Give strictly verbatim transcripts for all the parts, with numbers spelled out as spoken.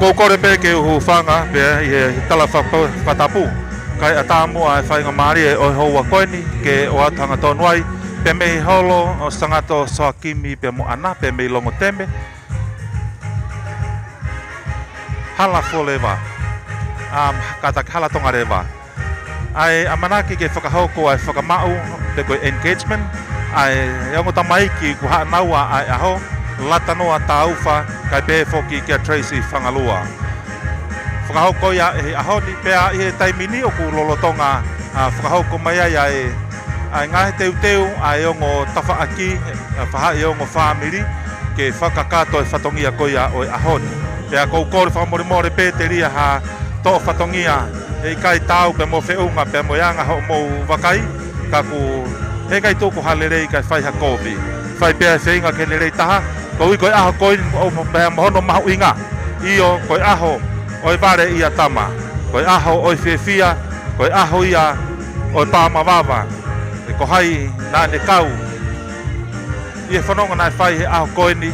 ʻOku ou kole pē ke u hūfanga pē ʻi he tala faka-, fakatapu. Kae ʻatā muʻa e faingamālie ʻo e houa ko eni ke ʻoatu hangatonu ai, pē mei he holo ʻo Sangata Soakimi pea mo ʻAna, pē mei Longoteme. Hala Fuoleva. Um, kātaki Hala Tongaleva. ʻA e ʻamanaki ke fakahoko ʻa e fakamaʻu pe ko e engagement ʻa e ongo tamaiki kuo haʻanaua ʻa e ʻaho, Latanoa Taufa, kae pehē foki kia Tracy Fangalua. Fakahoko ia he ʻaho ni pea ʻi he taimi ni ʻoku lolotonga, ʻa, fakahoko mai ai ʻa e, ʻa e ngaahi teuteu ʻa e ongo tafaʻaki, ʻa, fahaʻi ongo fāmili ke fakakakato e fatongia ko ia ʻo e ʻaho ni. Pea ʻoku ou kole fakamolemole pē telia ha toʻo fatongia ʻe ʻikai taau pea mo e feʻunga pea mo e anga hoʻomou vakai, ka ʻoku heʻikai tuku ha lelei kae fai ha kovi. Fai pē ʻa e feinga ke lelei taha, koeʻuhi ko e ʻaho ko eni ʻoku pehē mo hono mahuʻinga. ʻIo, ko e ʻaho ʻo e vale ia tama, ko e ʻaho ʻo e fiefia, ko e ʻaho ia ʻo e pā mavava. ʻE ko hai naʻa ne kau ʻi he fononga naʻe fai he ʻaho ko eni,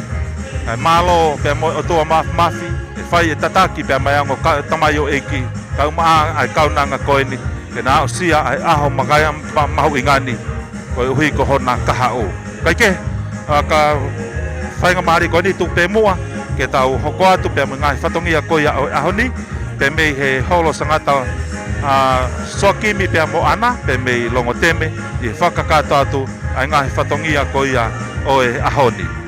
ʻa e mālō pea mo e ʻOtua Māfimafi, ʻe fai e tataki pea mo e ongo ka-, tamaioʻeiki, kaumaʻā ʻa e kaunanga ko eni, ke na aʻusia ʻa e ʻaho makai ma-, mahuʻinga ni, koeʻuhi ko hona kahaʻu. Kae kehe, ʻa, ka faingamālie ko eni tuku pē muʻa, ke tau hoko atu pea mo e ngaahi fatongia ko ia ʻo e ʻaho ni, pē mei he holo Sangata, ʻa, Soakimi pea mo ʻAna, pē mei Longoteme, ʻi he fakakakato atu ʻa e ngaahi fatongia ko ia ʻo e ʻaho ni.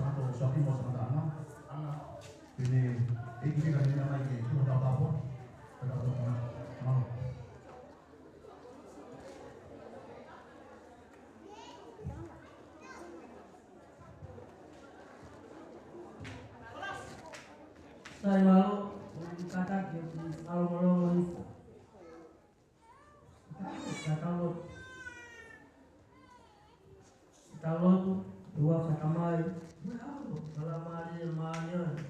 Mālō, Sōpimo Samataʻanga. Ana, pene, ʻEiki, pika ni mai ke tuʻu tautapa. Tautapa, mālō. Sai, mālō, ʻoku kātaki ʻo mālō, mālō, mālō. Ka tau lotu. Ka tau lotu, ʻoua, Tamai, mo e ʻAlo, mo e Laumālie Māʻoniʻoni.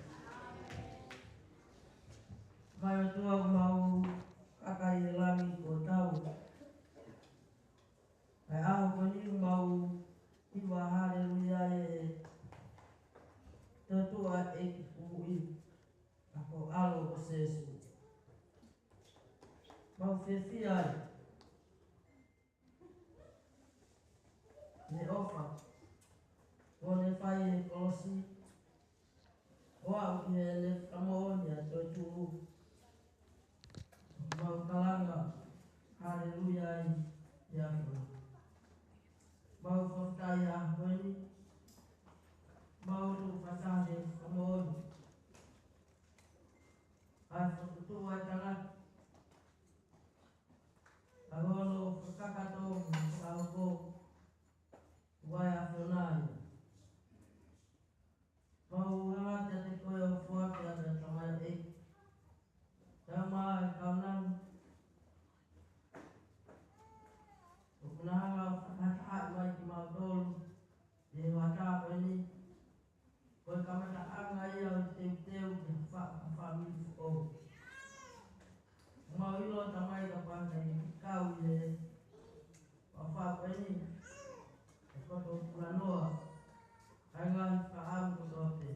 Tamai ʻOtua, ʻoku mau kaka ʻi he langi kuo tau. Kae ʻaho ko eni ʻoku mau hiva haleluia ʻi he toetuʻu ʻa e ʻEiki Kuini, ʻa e ʻAlo ko Sēsū. Mau fiefia ai ʻi he ʻofa kuo ne fai ʻi he kolosi, ʻo aʻu ki heʻene fakamoʻoni ʻa e toetuʻu. Mau kalanga haleluia ai ʻi he ʻaho ni. Mau fakafetaʻi ʻi he ʻaho ni. Mau tuku fakataha he fakamoʻoni ʻa e fakatuʻu ʻa e tangata, ʻa hono fakakakato mo e fakahoko ʻa e ʻAfiona ia. Mau hanga kiate koe ʻo foaki atu e tamaioʻeiki, tama e kaunanga, ʻoku na hanga ʻo fakahatahaʻi mai kimautolu ʻi he hoʻatā ko eni. Ko e kamataʻanga ia ʻo e teuteu ki he fa-, fāmili foʻou. Mau ʻilo, Tamai, kapau naʻe ʻikai kau ʻi he hoʻatā ko eni, ʻe koto kulanoa ʻa e ngaahi fakaʻamu kotoa pē.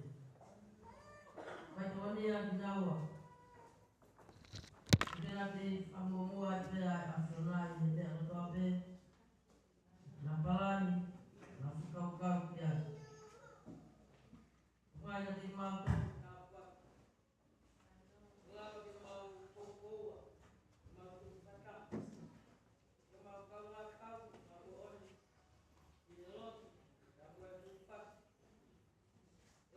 Faitokonia kinaua. Ke na kei fakamuʻomuʻa pē ʻa e ʻAfiona ʻi he meʻa kotoa pē. Na palani, na fakakaukau ki ai. Fai na te mau tau ka pa. Lava ke mau kokoua, mau tau kata. Ke mau kau ngā kau, mau ʻoni. Ki he lotu, ka kua tau pa. Ke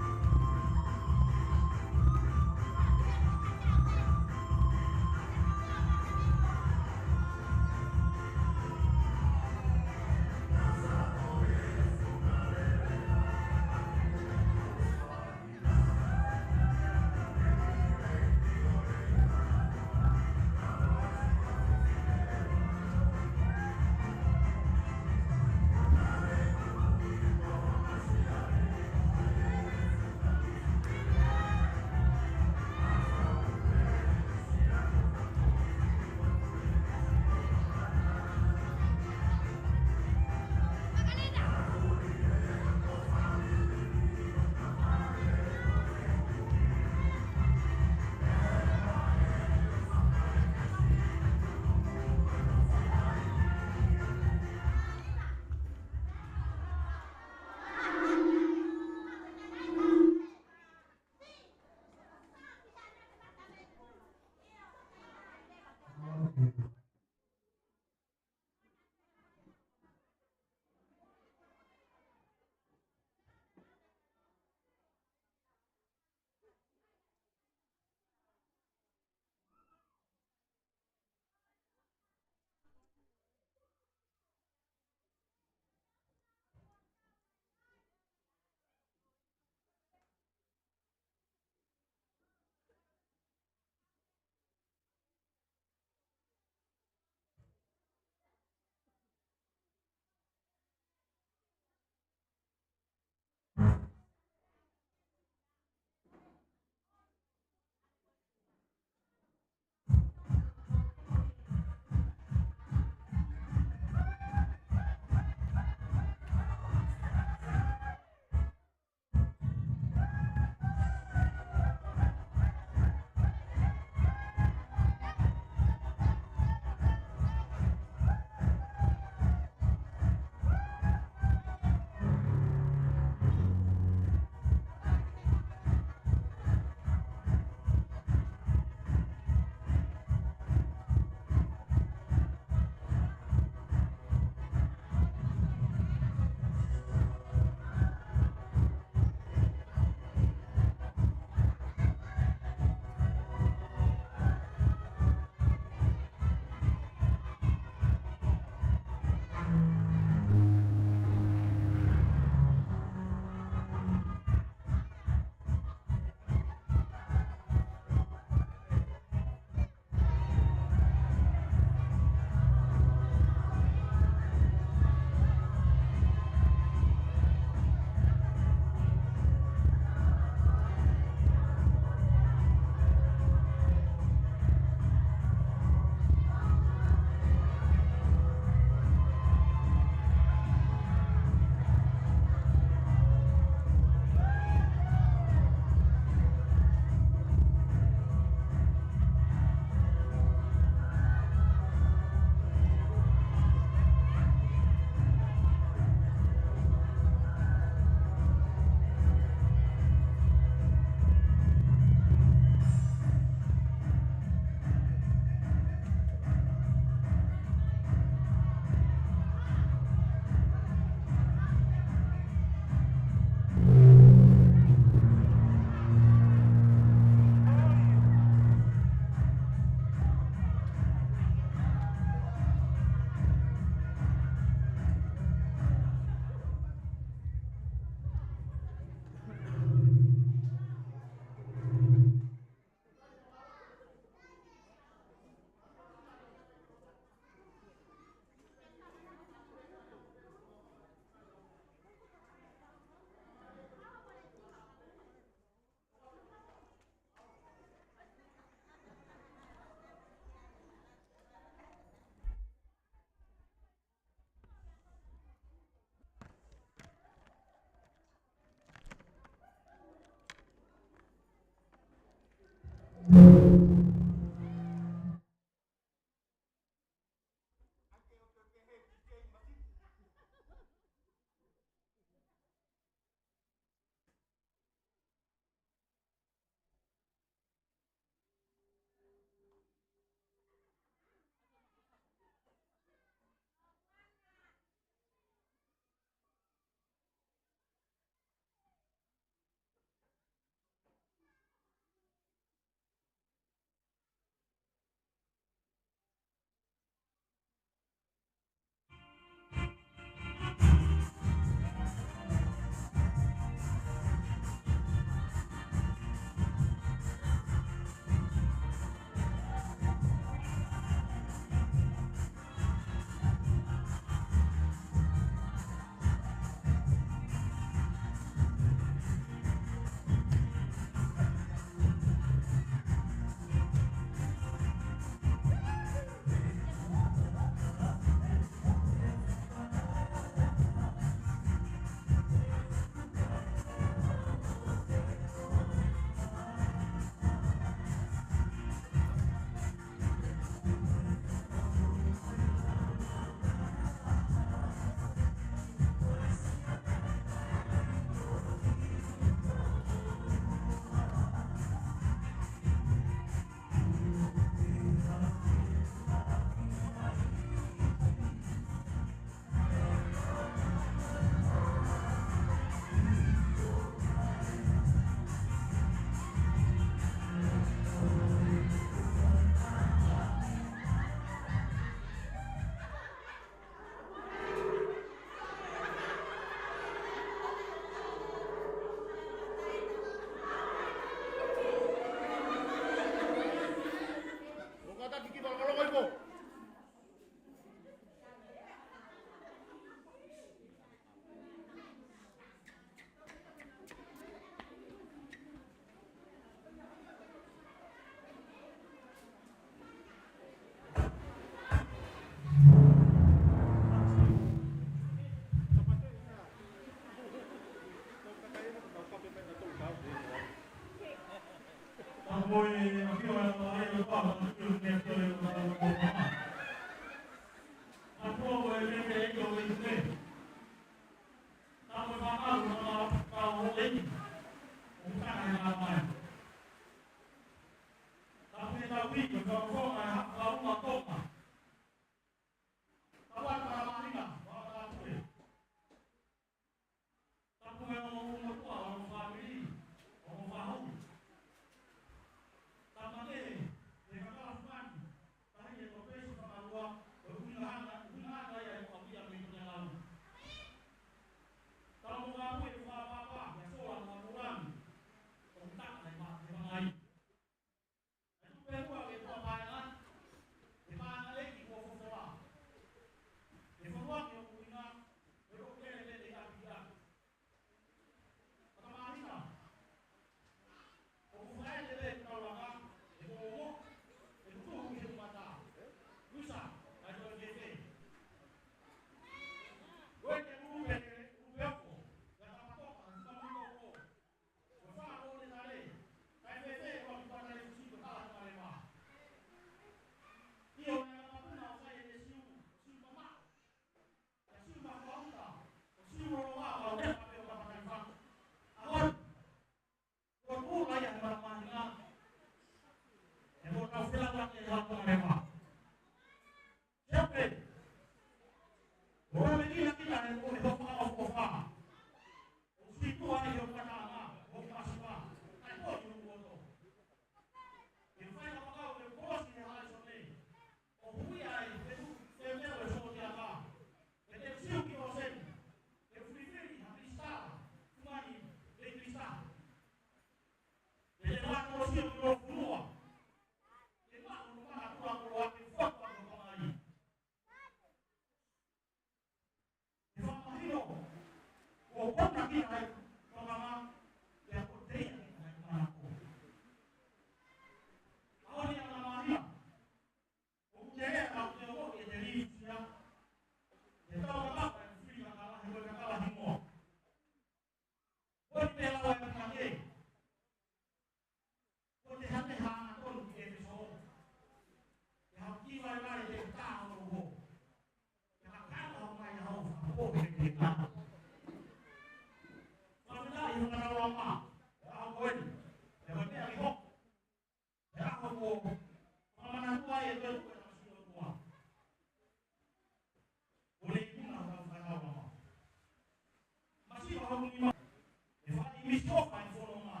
Siʻofa ʻi fononga.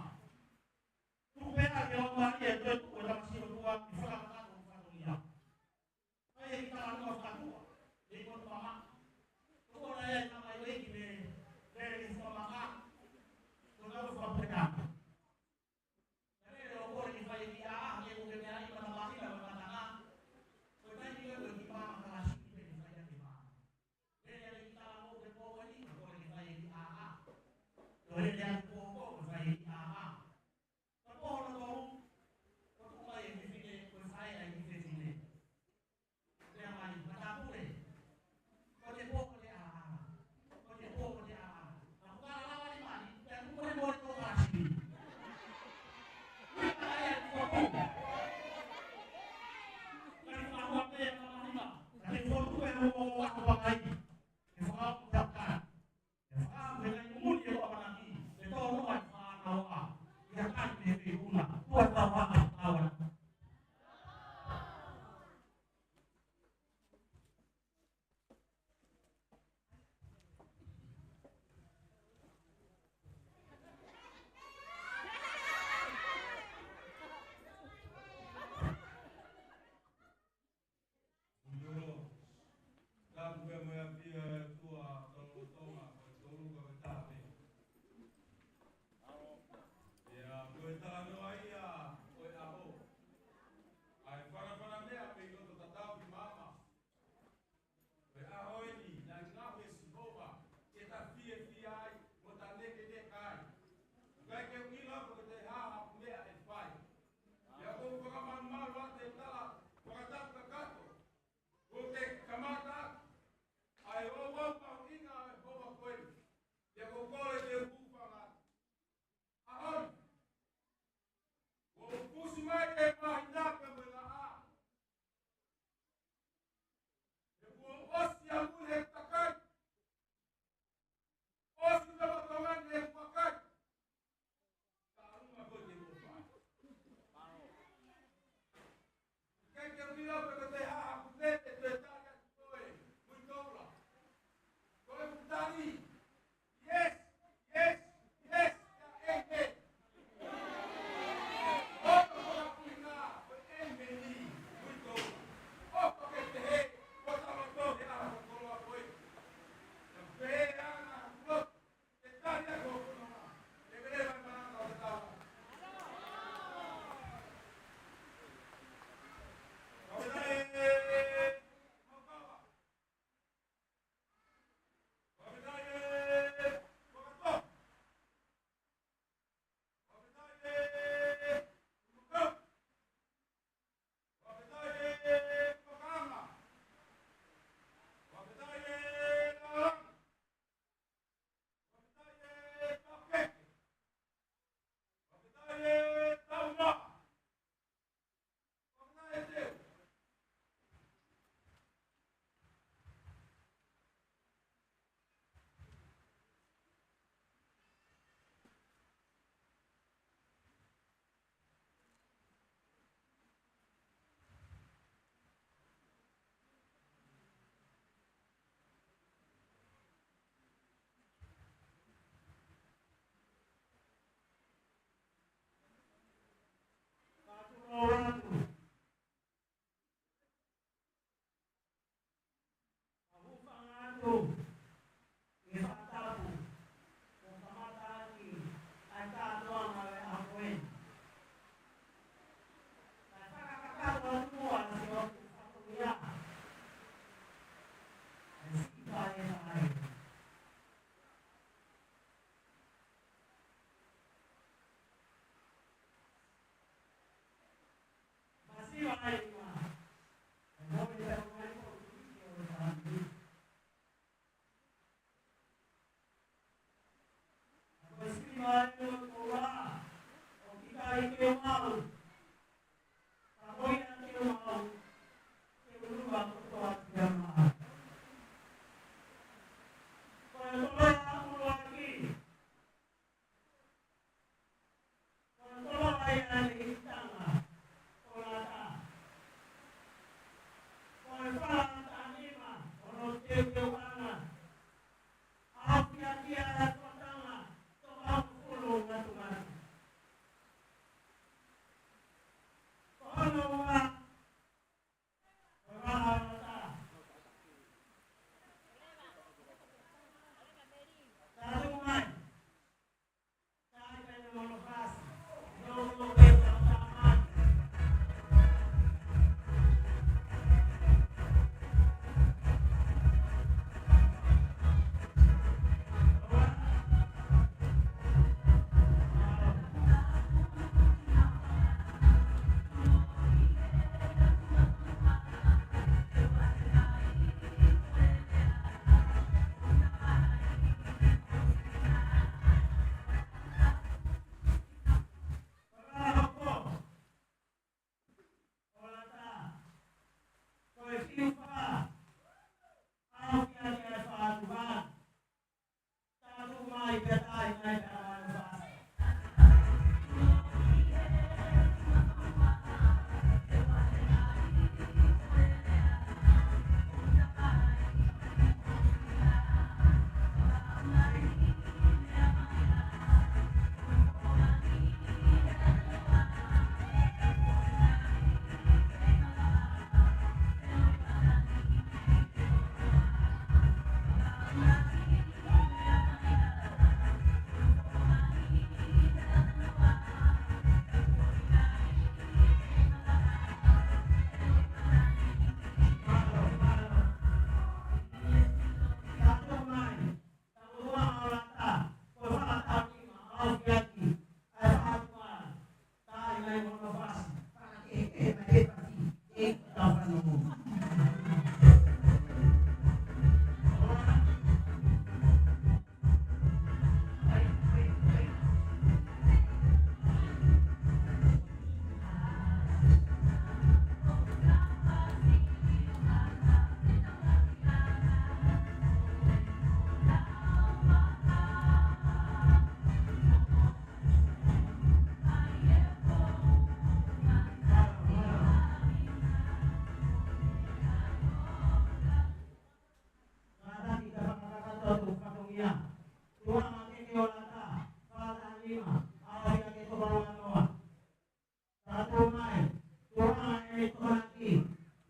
Tuku pē ʻa e ʻOtua ʻe toe tuku e tamasiʻi ʻOtua ke fakakakato ʻo fatongia. Fai e kiʻi talanoa fakatua, ʻi he Tonga. Ko e ʻuhinga ia e tama ʻi he ʻEiki ne lele ki Fukamaka. Ko e ngāue fakapuleʻanga. Ka lele ʻo kole ke fai e kiʻi ʻaʻā, ke ʻoua ke meaʻi mata māhina mo e matanga. Ko e taimi ko ē ko e kiʻi paʻanga kalasi pē ke fai ʻaki e maama. Lele ʻa e kiʻi talanoa ke pō ko eni, ka kole ke fai e kiʻi ʻaʻā. Ko e lele ʻa e pō ko ē ke fai e kiʻi ʻaʻā. Ka pō hono tolu, ko e tuʻu mai e fefine, ko e faʻē ʻa e kiʻi fefine. Pea mai, matāpule. Ko e pō ko e ʻaʻā. Ko e pō ko e ʻaʻā. Ka kuo lava ni mani, pea kuo mole mole ko kasi. Ui, ka ai atu ko pō. Ka ni ka hua pē ka mani ma. Ka ni ko tu e mo ko wa ko pakai. Ke fakaʻamu takai. Ke fakaʻamu he kai muli e ʻamanaki. Ke tō noa e fānau ʻa. Ia kai me ke una. Tua tau ʻa ʻaua. Uio, tapu pē mo e ʻafio ʻa e ʻOtua ʻo Tonga, ko e tolu ka ko e taha pē. ʻIo, ko e talanoa ia ʻo e ʻaho. ʻA e fanafana meʻa mei loto tatau ki māmani. Ko e ʻaho eni, naʻe ngaohi ʻe Sihova, ke ta fiefia ai, mo ta nekeneka ai. ʻIkai ke u ʻilo pe ko e hā haʻaku meʻa ʻe fai. Pea ʻoku ou fakamalumalu atu he tala fakatapu kakato. ʻOku ou kamata atu ʻa e ʻoua atu fatongia. Tuʻunga ke ke ʻolata, fā taha nima, ʻaho ia ke toko ua noa. Taha tolu mai, tuʻunga ʻe toko naki,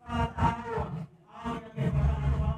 fā taha ua, ʻaho ia ke fā taha toko ua.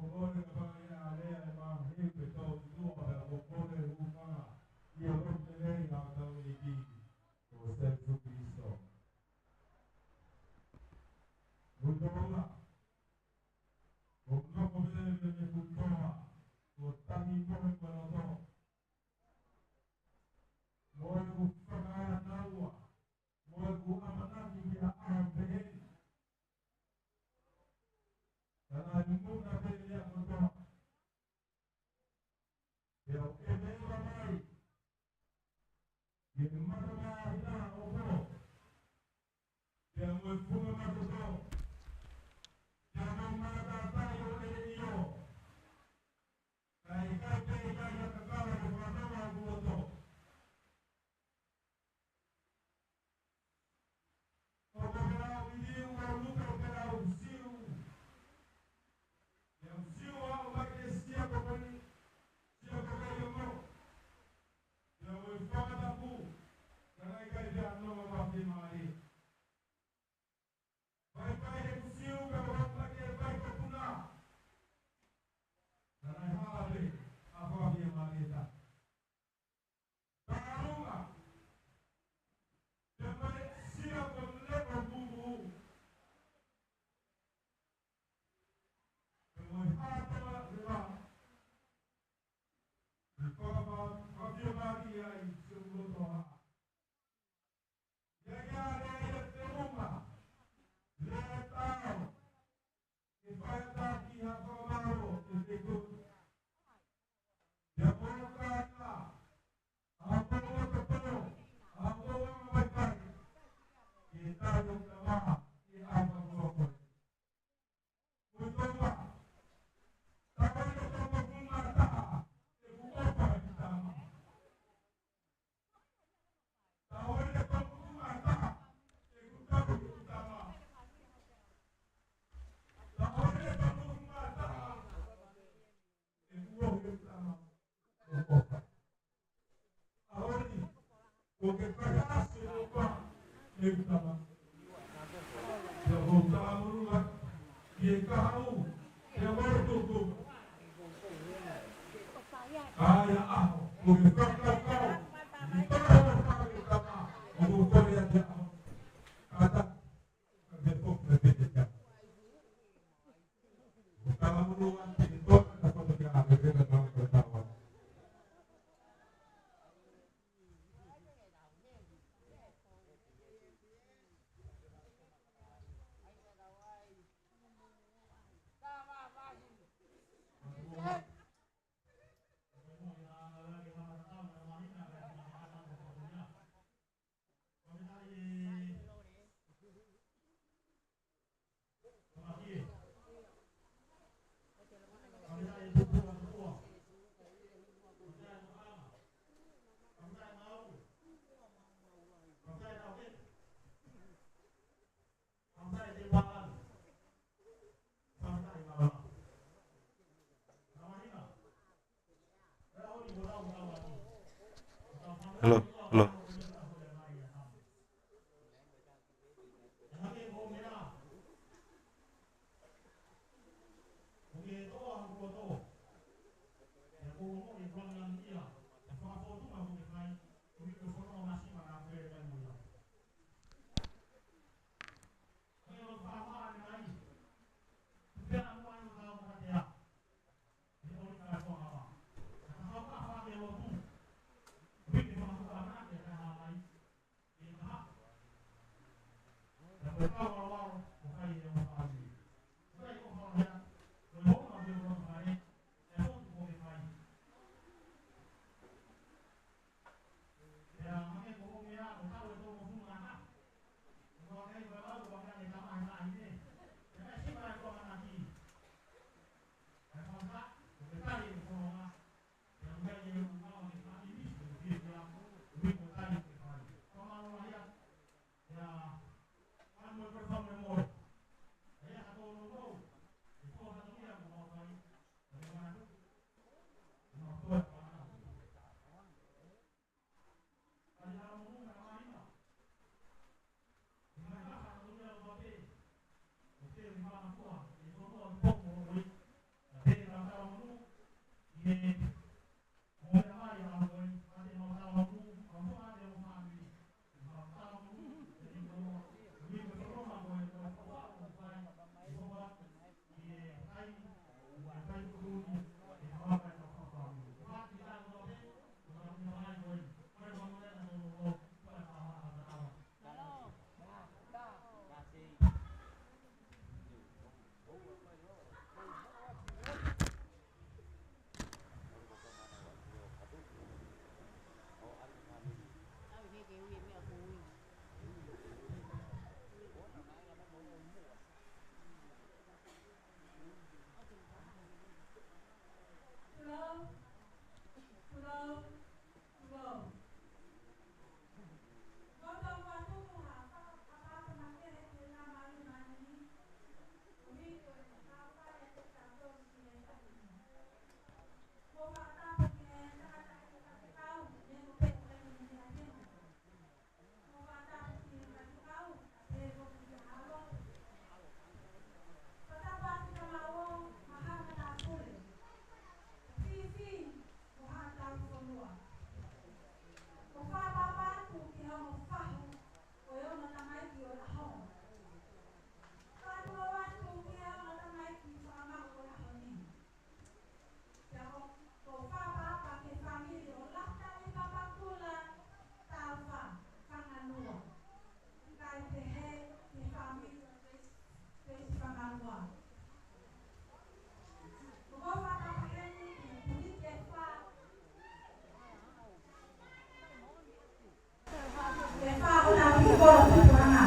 Ko e kole ka pale a lea e mahiu pe tau i tua pea ko e kole ʻuhinga ʻi he lotu lelei ʻa hotau ʻEiki ko Sīsū Kalaisi. Muitola, ʻoku nofo pē mei he fuʻu toa, ʻo tangi mohe ko e loto. Mo ʻeku fakaʻanaua, mo ʻeku ʻamanaki ki ha ʻaho pehē ni. Ka naʻe muna pē ia kotoa. Pea ʻoku ʻi ai e meʻa mai, ʻi he mata māhina ʻo pō. Pea mo e funga matoto. Pea mo e matātahi ʻo e ʻio. Ka ʻikai pē ʻi ai ha kakala ke fanongo ʻa hoku loto. ʻO ka pea u ʻi liu ʻa luka pea u siu. Pea u siu ʻa o mai ke sia ko mai, sia ko mai o mo. Pea u e fakatapu, ka naʻe ʻikai pea nonga pāpē mai. Vai vai he kusiu ka vai vai ke vai ko puna. Ka naʻe hala pē ʻa pāpē mai ta. Tarunga. Te mai sia ko leʻo bubu. Te mai hātala lea. Te papa, pāpē mai ai se uloto ha. Ia ia lea ia te uma. Lea tau. Ke fai atu ki ha fakamālō ke te tuku. Ia mono kāinga. ʻA mono totoro. ʻA mono mai kai. Ke tau ka maha. Ke ʻai ka mono koe. Ko e tau maha. Tau ai ka tau maha taha. Ke kuo pa ki tama. Hello, hello. ʻE fā ʻo Tauhi Kolo Tupuʻanga.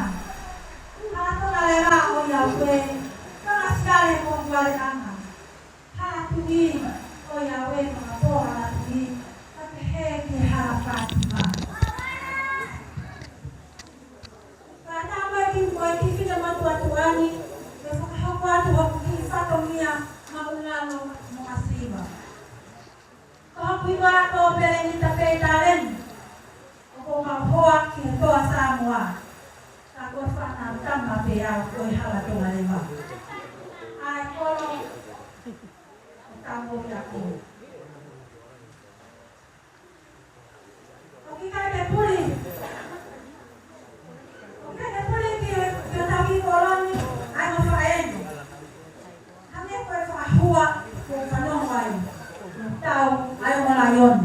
Hala Tonga Leva ʻo Iauē, Tonga Siale ko Kualeʻanga. Hala Tuʻi ʻo Iauē, fakapō Hala Tuʻi, ka ke hē ki Hala Fātiva. Ka ta mo e ki, mo e ki fina matuʻatuʻa ni, ke fakahoko atu hoku kiʻi fatongia maʻulalo mo masiva. Ko hoku hingoa ko Pelenita Peitaleni, ʻoku ou maʻu hoa ki he Toa Samoa. Ka ko e fānau tama pē au ʻo e Hala Tonga Leva. ʻA e kolo ʻo Taumoʻi aku. ʻOku ʻikai ke puli. ʻOku ʻikai ke puli ki, ki Tauhi Kolo ni, ʻa e mo faʻē ni. Hangē ko e fakahua, ko e fanongo ai. Tau, ʻa e mo laione.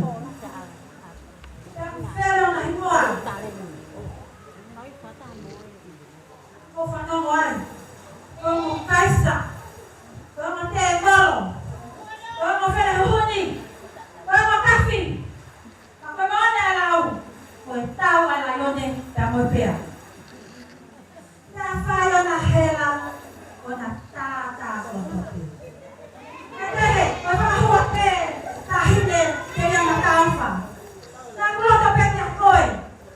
Pea ʻoku fele ʻona hingoa. Ko e fanongo ai. Ko e ongo kaisa. Ko e ongo tēvolo. Ko e ongo felehuhuni. Ko e ongo kafi. Ka ko e moʻoni ʻa e lau, ko e tau ʻa e laione, tā mo e pea. Naʻe fai ʻona hela, ʻona tātā kotoa pē. Ke tehe, ko e fakahua pē, taʻahine, ke ia mataufa. Naʻa ku loto pē kia koe,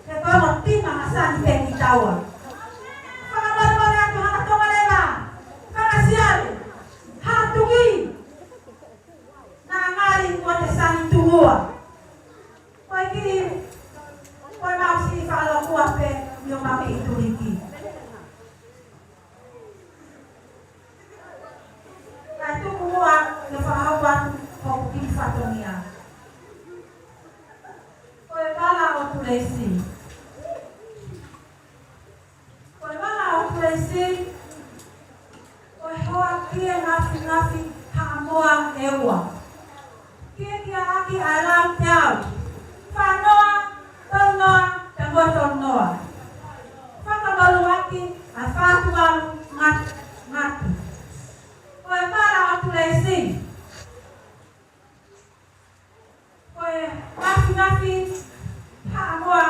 he ko e ongo tima masani pē kitaua. Fakamolemole atu Hala Tonga Leva, Tonga Siale, Hala Tuʻi. Naʻa ngali mo te sani tungua. Ko e kiʻi, ko e mau siʻi fakalokua pē ʻi homau kiʻi tuliki. Kae tuku muʻa ke fakahoko atu hoku kiʻi fatongia. Ko e vala ʻo Tuleisi. Ko e vala ʻo Tuleisi, ko e hoa kie ngafingafi Haʻamoa ʻe ua. Kiekiaʻaki ʻa e lau teau, fā noa, tolu noa, pea mo e tolu noa. Fakamoluʻaki ʻa e fā tuvalu ngatu, ngatu. Ko e vala ʻo Tuleisi. Ko e ngafingafi Haʻamoa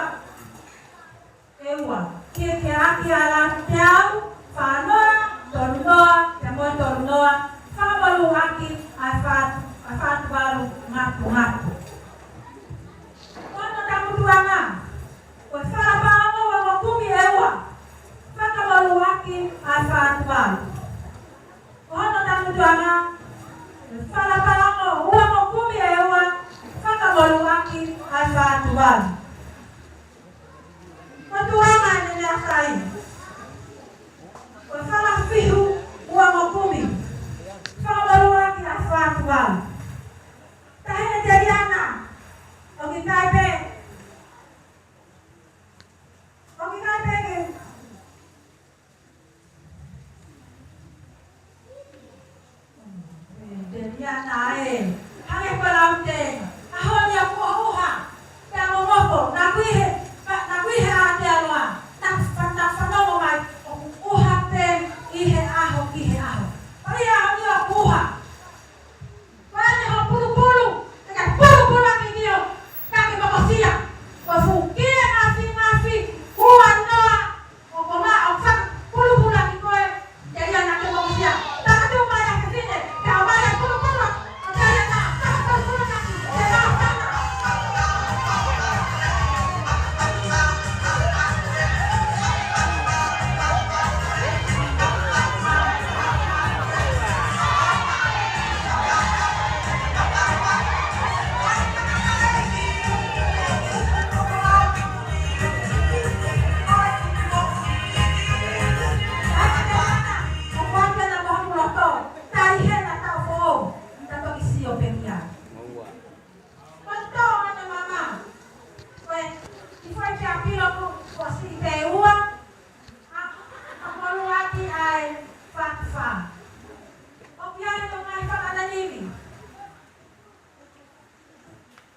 ʻe ua. Kiekiaʻaki ʻa e lau teau, fā noa, tolu noa, pea mo e tolu noa, fakamoluʻaki ʻa e fā, ʻa e fā tuvalu ngatu, ngatu. Ko hono tangutuʻanga, ko e fala paongo ua mo kumi ʻe ua, fakamoluʻaki ʻa e fā tuvalu. Ko hono tangutuʻanga, ko e fala paongo ua mo kumi ʻe ua, fakamoluʻaki ʻa e fā tuvalu. Ko e tuʻunga ʻene meʻakai, ko e fala fihu ua mo kumi, fakamoluʻaki ʻa e fā tuvalu. Ia naʻe, hangē ko e lau tenga, ʻaho ni ʻoku ʻuha, pea momoko, naʻa ku ʻi he, naʻa ku ʻi he ʻAotearoa, naʻa ku fa-, naʻa ku fanongo mai, ʻoku ʻuha pē ʻi he ʻaho, ʻi he ʻaho. Pea ʻi he ʻaho ni ʻoku ʻuha. Ko eni hoʻo pulupulu, ke ke pulupulu ʻaki ʻo, ka ke mokosia. Ko e fuʻu kie ngafingafi, ua noa, ʻoku ma, ʻoku fakapulupulu ʻaki koe, ke ʻi ai naʻa ke mokosia. Takatuʻu mai ʻa e fefine, ke ʻomai ʻa e pulupulu, ʻo ke ʻi ai naʻa ke pulupulu ʻaki, ke nau fana.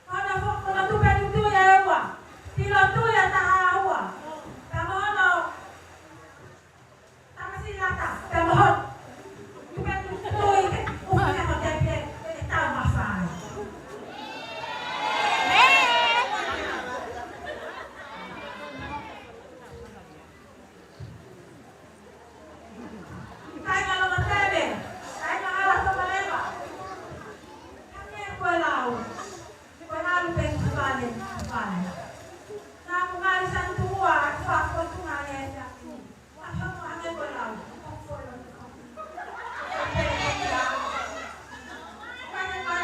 Ko hono fo-, ko hono tupe tutui ʻe ua. Pilo tui ʻe taha ua. Ka mo hono tamasiʻi lata. Ka mo hono tupe tutui ke ʻuhinga ko te pē, ʻe tau mafai. Kāinga Longotele, kāinga hala Tomaleva. Hangē ko e lau, ko e ʻalu pē ki fale, ki fale. Naʻa ku ngali santua, ʻa e fakafotunga ʻa e ʻEiki. Ua hoko hangē ko e lau, ko e folo. Kāinga Longotele,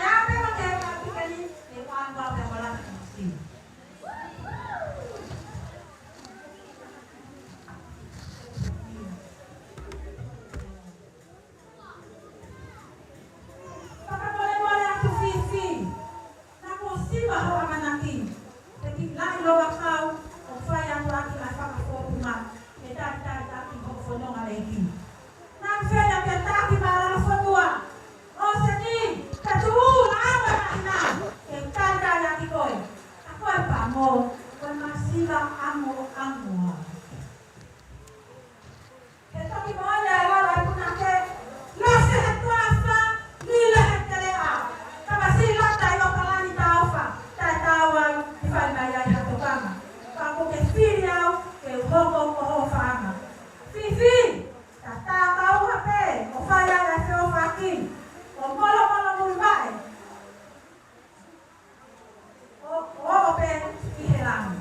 ʻa pē ko te ka pika ni, ʻe ua ua pē ko la si. Fakamolemole atu Fifi. Naʻa ku ʻosi ʻi hoʻo ʻamanaki. Te ki lai loa kau, ʻo fai atu ʻaki ʻa e fakafōtunga. Ke talitali ʻaki hoʻo fononga ʻEiki. Naʻa ku feinga ke taki mālala fonua. ʻO se ni, ka tuʻu la ʻamanaki na. Ke talitali ʻaki koe. Ka ko e pango, ko e masiva ʻango ʻango. He toki moʻoni ʻa e lau ʻa e punake, lose he toafa, lilo he teleʻa. Ka masiva tai o palani taofa, tae taua, ʻi fai mai ai ha tokanga. Ka ko ke fili au, ke u hoko ko ho fanga. Fifi, ta ta kau ha pē, ʻo fai ai ʻa e feʻofaʻaki, ʻo molomolo muli vaʻe. ʻO, ʻo, ʻo pē ki he langi.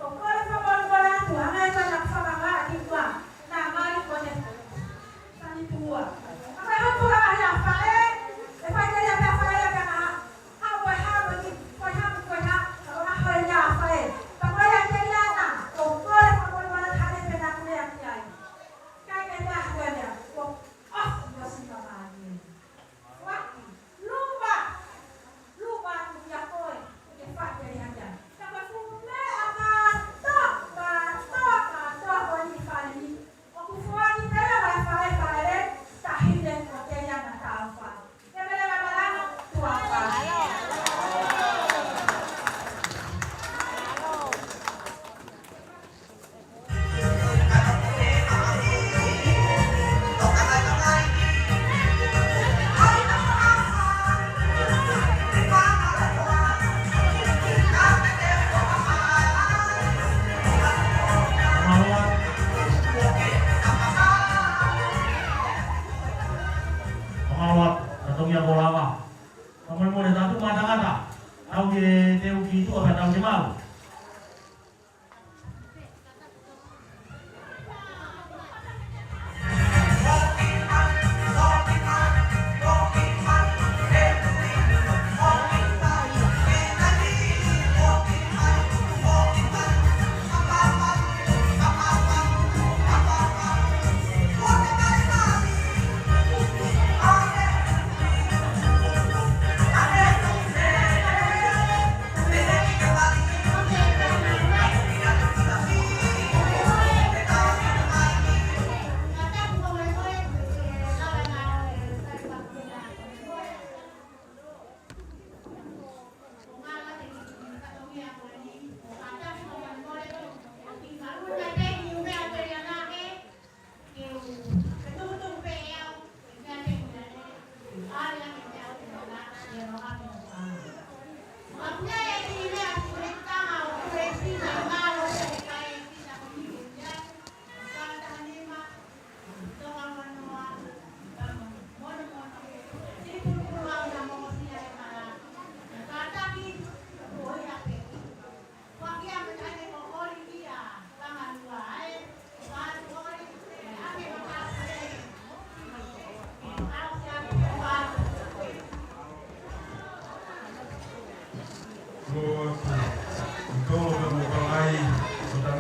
ʻOku ou kole fakamolemole atu, hangē ko e naʻa ku fakamaʻa ki muʻa, naʻa ngali ko e sani tua. ʻA ko e hā ko e ʻahiʻahi ʻa faʻē, ʻe fai ke ia pē ʻa faʻē ia pē ʻa ha, ha ko e hā ko e ki, ko e hā ko e hā, ʻa ko e hā ko e ia ʻa faʻē. Ka ko ia ke ia na, ʻoku ou kole fakamolemole atu hangē pē naʻa ku lea ki ai. Kai ke ta ko e ia, ʻo, ʻosi, ʻosi ka vani. Waki, luva, luva atu kia koe, ke fai ke liha kia. Ka ko e fuʻu meʻa kātoa, kātoa, kātoa ko eni fale ni. ʻOku foaki pē ia mai fale fale, tahine ko te ia na tau fai. Ke mele mai malanga, tuʻa fai. Fakamolemole, tautolu mā tangata. Tau ke teu ki tuʻa pea tau ke malu.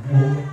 Moʻua.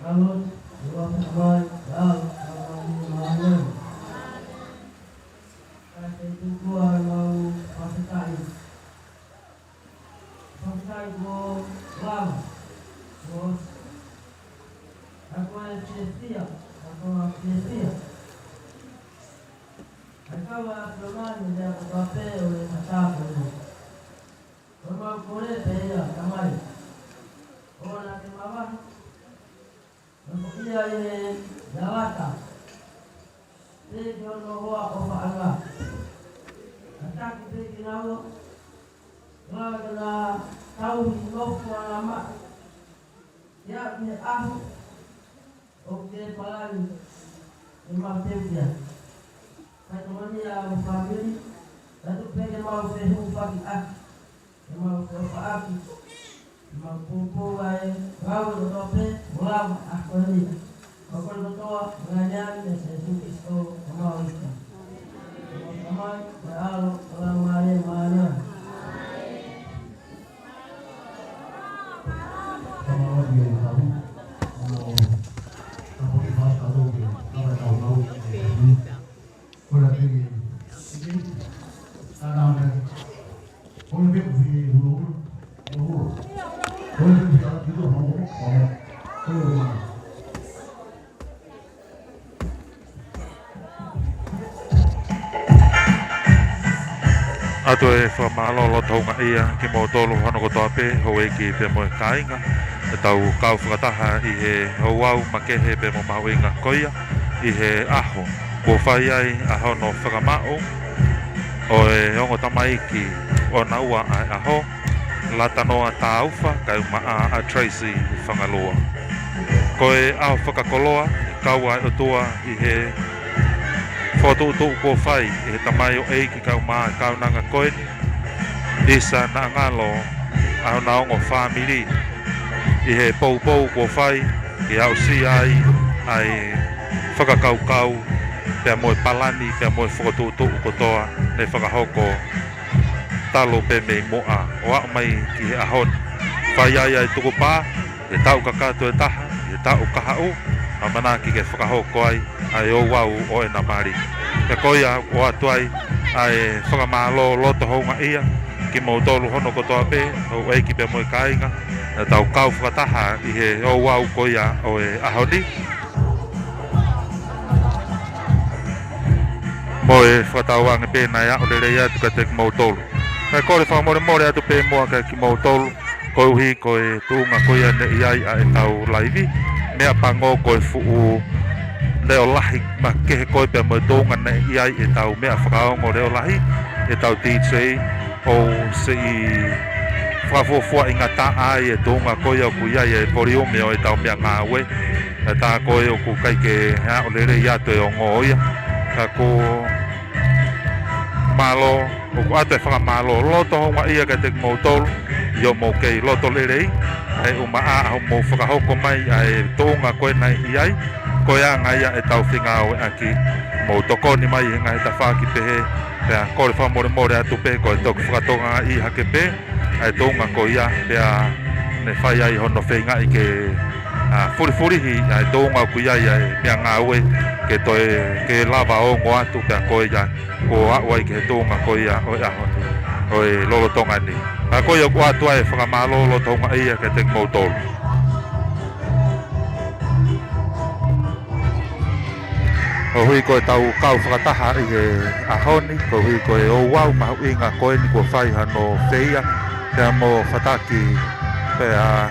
Alo, ua tamai, alo, tamai, alo. Ka te tukua mau fakataʻi. Fakataʻi ko lava. Ko ako e fiefia, ako e fiefia. Ai kau a Filemani, lea ko kape o le mata ko ni. Ko mau kole pē ia, tamai. ʻOua naʻa ke mavahe. Ko ia ʻi he lalata. Pea ki hono hoa ʻofaʻanga. Ka taki pē kinaua. Lava ke na tauhi nofo ʻa na maʻa. Ia ki he ʻaho. ʻOku ke palani. ʻE mau teu kia. Kai tokoni ʻa mo family. Ka tuku pē ke mau fehūfaki ʻaki. Ke mau fehūfaki ʻaki. Mau poupou ai, ngāue kotoa pē, mo lava ʻa ko ni. Mau kole kotoa, ngaahi ʻEiki ko Sīsū Kalaisi, ko homau ʻEiki. Ko homau Tamai, ko e ʻAlo, ko e Laumālie Māʻoniʻoni. Tamai, ʻoku mau ʻi he tapu, ʻoku mau tapu ki he fakatātā, ki he fakatātā, ki he Kole pē ke siki. Tānaki. Kole pē ke fie ulo ulo. Ulo ulo. Kole pē ke fie ulo ulo. Ulo ulo. ʻOatu e fakamālō loto houngaʻia kimoutolu hono kotoa pē, houʻeiki pea mo e kāinga, ʻetau kau fakataha ʻi he ouau makehe pea mo mahuʻinga ko ia, ʻi he ʻaho kuo fai ai ʻa hono fakamaʻu ʻo e ongo tamaiki ʻo e ua ʻa e ʻaho, Latanoa Taufa, kae ʻumaʻā ʻa Tracy Fangalua. Ko e ʻaho fakakoloa, ʻe kau ai ʻOtua ʻi he fokotuʻutuʻu kuo fai ʻe he tamaioʻeiki kae ʻumaʻā e kaunanga ko eni, ʻisa naʻa ngalo ʻa hona ongo fāmili ʻi he poupou kuo fai ke aʻusia ai ʻa e fakakaukau pea mo e palani pea mo e fokotuʻutuʻu kotoa ne fakahoko talu pē mei muʻa ʻo aʻu mai ki he ʻaho ni. Fai ai ʻa e tukupā, ʻi he taʻu kakato ʻe taha, ʻi he taʻu kahaʻu, ʻamanaki ke fakahoko ai ʻa e ouau ʻo ʻena mali. Pea ko ia ʻoku ʻoatu ai ʻa e fakamālō loto houngaʻia kimoutolu hono kotoa pē, houʻeiki pea mo e kāinga, ʻetau kau fakataha ʻi he ouau ko ia ʻo e ʻaho ni. Mo e fakatauange pē naʻe aʻu lelei atu kiate kimoutolu. Kae kole fakamolemole atu pē muʻa kiate kimoutolu, koeʻuhi ko e tuʻunga ko ia ne ʻi ai ʻa ʻetau laivi, meʻapango ko e fuʻu leʻo lahi makehe ko ē pea mo e tuʻunga ne ʻi ai ʻetau meʻa fakaongo leʻo lahi, ʻetau D J, ʻoku siʻi fakafuofuaʻi ngataʻa ai e tuʻunga ko ia ʻoku ʻi ai e volume ʻo ʻetau meʻangāue. Ka tā ko ē ʻoku ʻikai ke aʻu lelei atu e ongo ia. Ka ko mālō, ʻoku ʻoatu e fakamālō loto houngaʻia kiate kimoutolu, ʻi hoʻomou kei loto lelei, ʻa e ʻumaʻā hoʻomou fakahoko mai ʻa e tuʻunga ko ē naʻe ʻi ai, ko e anga ia ʻetau fengāueʻaki, mou tokoni mai he ngaahi tafaʻaki pehē, pea kole fakamolemole atu pē ko e toki fakatokangaʻi hake pē ʻa e tuʻunga ko ia, pea ne fai ai hono feingaʻi ke, ʻa, fulifulihi ʻa e tuʻunga ʻoku ʻi ai ʻa e meʻangāue ke toe, ke lava ongo atu pea ko ia kuo aʻu ai ki he tuʻunga ko ia ʻo e ʻaho ni, ʻo e lolotonga ni. Ka ko ia ʻoku ʻoatu ai e fakamālō loto houngaʻia kiate kimoutolu. Koeʻuhi ko ʻetau kau fakataha ʻi he ʻaho ni, koeʻuhi ko e ouau mahuʻinga ko eni kuo fai hano feia, pea mo fataki, pea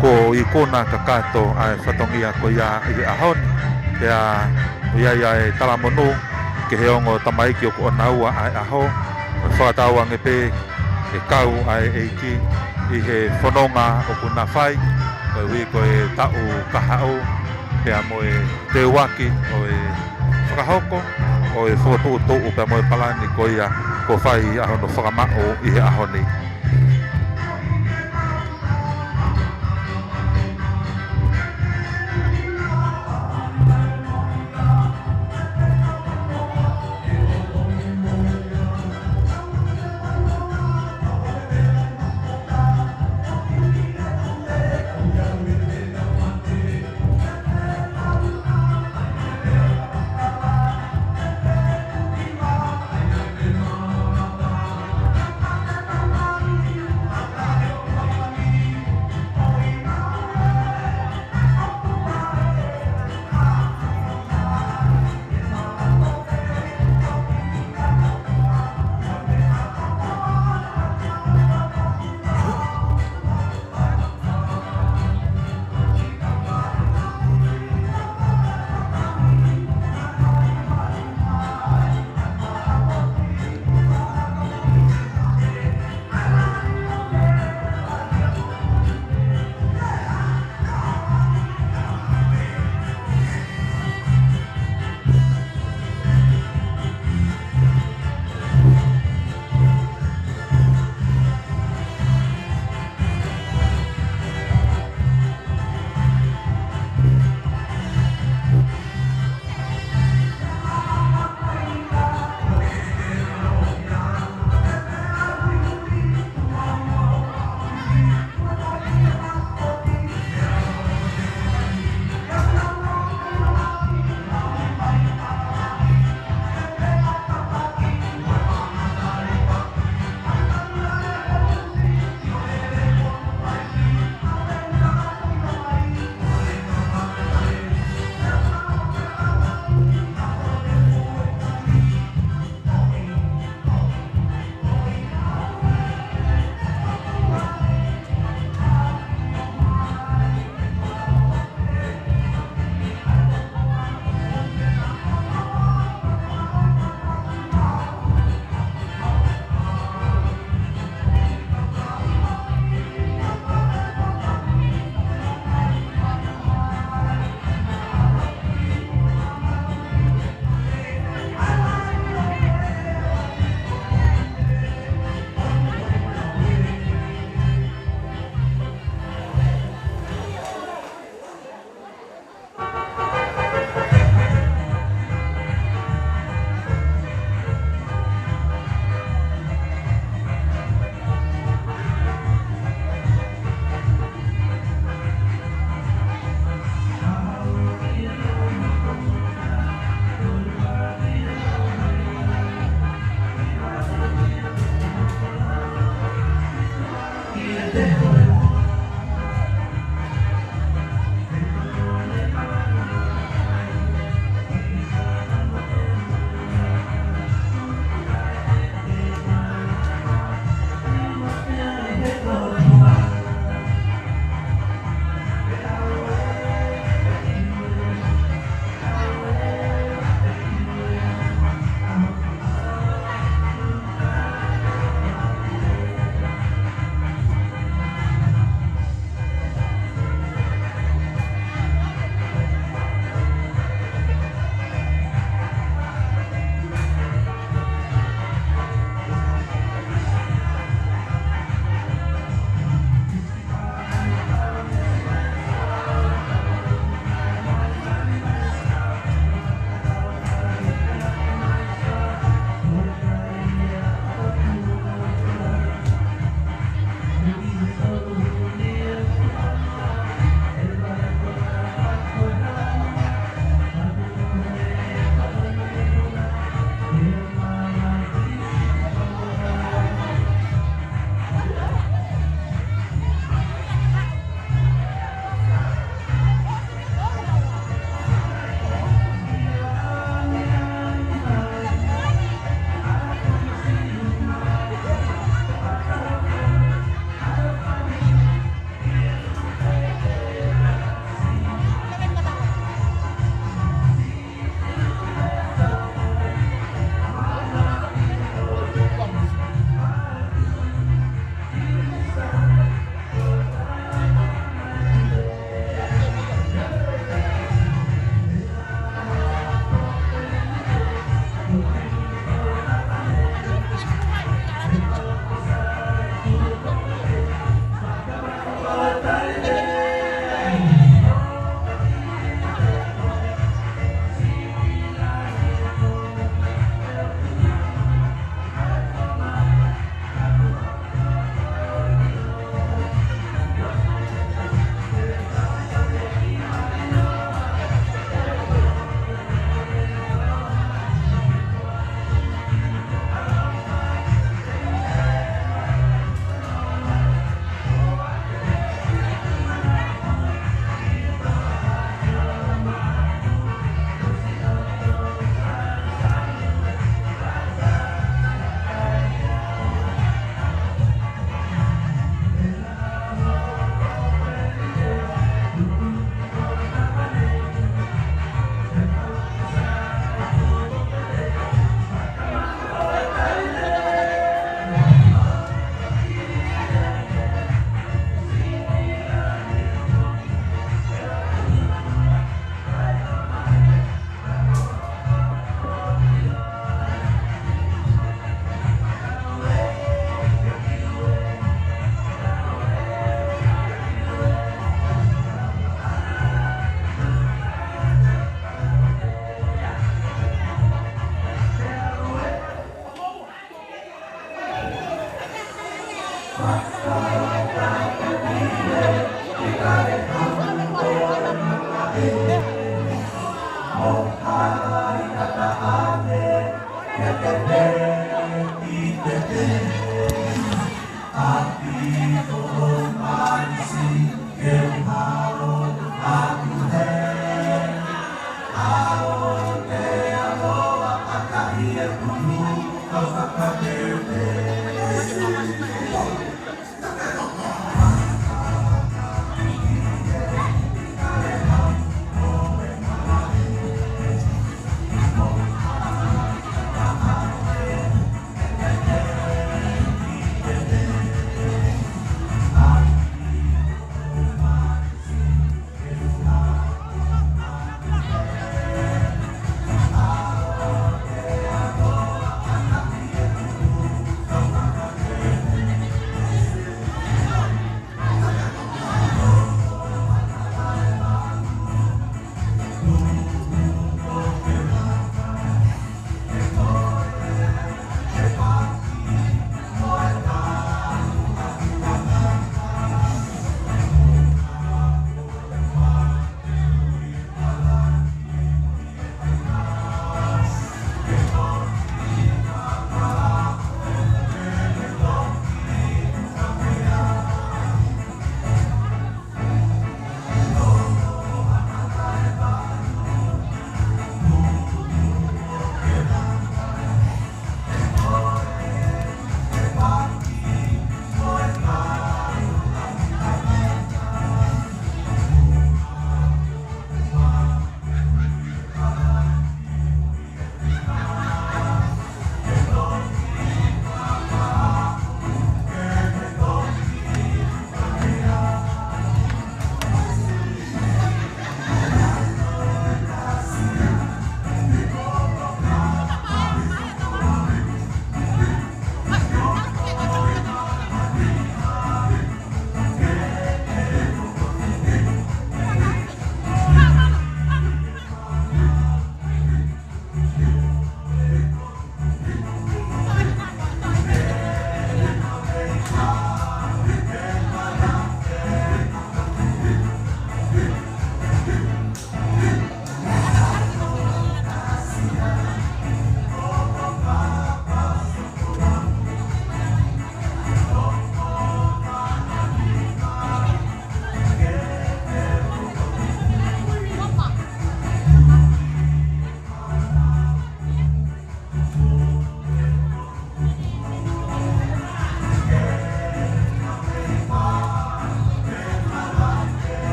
kuo ikuna kakato ʻa e fatongia ko ia ʻi he ʻaho ni, pea ʻoku ʻi ai ʻa e talamonū ki he ongo tamaiki ʻoku ʻonaua ʻa e ʻaho, mo e fakatauange pē ʻe kau ʻa e ʻEiki ʻi he fononga ʻoku na fai, koeʻuhi ko e taʻu kahaʻu, pea mo e teuaki ʻo e fakahoko ʻo e fokotuʻutuʻu pea mo e palani ko ia kuo fai ʻa hono fakamaʻu ʻi he ʻaho ni.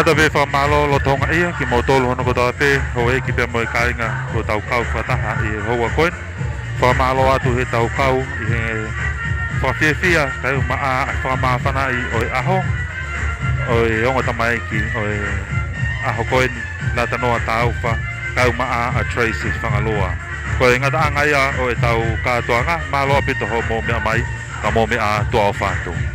Ata pē fakamālō loto houngaʻia kimoutolu hono kotoa pē, houʻeiki pea mo e kāinga kuo tau kau fakataha ʻi he houa ko eni. Fakamālō atu heʻetau kau ʻi he fakafiefia kae ʻumaʻā ʻa e fakamāfanaʻi ʻo e ʻaho ʻo e ongo tamaiki ʻo e ʻaho ko eni, Latanoa Taufa, kae ʻumaʻā ʻa Tracy Fangalua. Ko e ngataʻanga ia ʻo ʻetau kātoanga, mālō ʻaupito hoʻomou meʻa mai, ka mou meʻa, tuʻa ʻofa atu.